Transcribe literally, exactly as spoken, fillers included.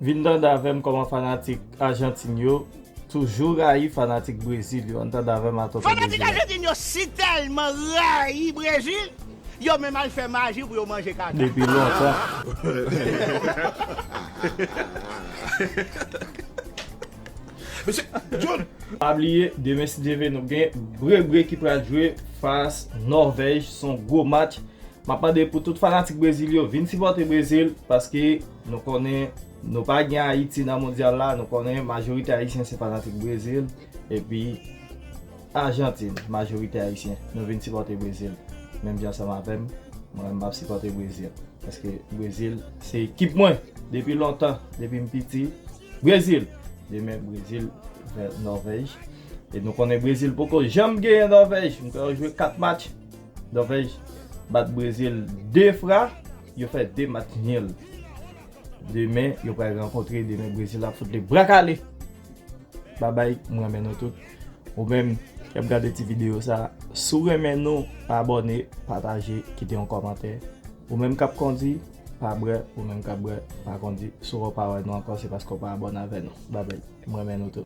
Vin tande avè m kòman fanatik Ajantin yo toujou rayi fanatik Brezil yo. Ann tande avè m a tonton Brezil. Fanatik Ajantin yo si tèlman rayi Brezil, yo menm al fè maji pou yo manje kaka. Depi lontan. Mesye, John! Pa bliye, demen si Dye vle nou gen Brebre ki pral jwe fas Nòvèj, se yon gwo match. M ap mande pou tout fanatik Brezil yo vin sipòte Brezil, paske nou konnen nou pa gen Ayiti nan mondyal la, nou konnen majorite ayisyen se fanatik Brezil, epi Ajantin, majorite ayisyen. Nou vin sipòte Brezil. Menm jan ansanm avè m, mwen menm m ap sipòte Brezil. Paske Brezil se ekip mwen depi lontan, depi m piti. Brezil! Demen Brezil vs Nòvèj. E nou konnen Brezil poko janm genyen Nòvèj. M kwè yo jwe kat match. Nòvèj bat Brezil de fwa, yo fè de match nil. Demen, yo pral rankontre, demen Brezil ap fout li bra kale. Babay, m renmen nou tout. Ou menm k ap gade ti videyo sa, si w renmen nou, abòne, pataje, kite yon kòmantè. Ou menm k ap kondi, pa bwè, ou menm k ap bwè, pa kondi. Si w pa wè nou ankò, se paske w pa abòne avè nou. Babay, m renmen nou tout.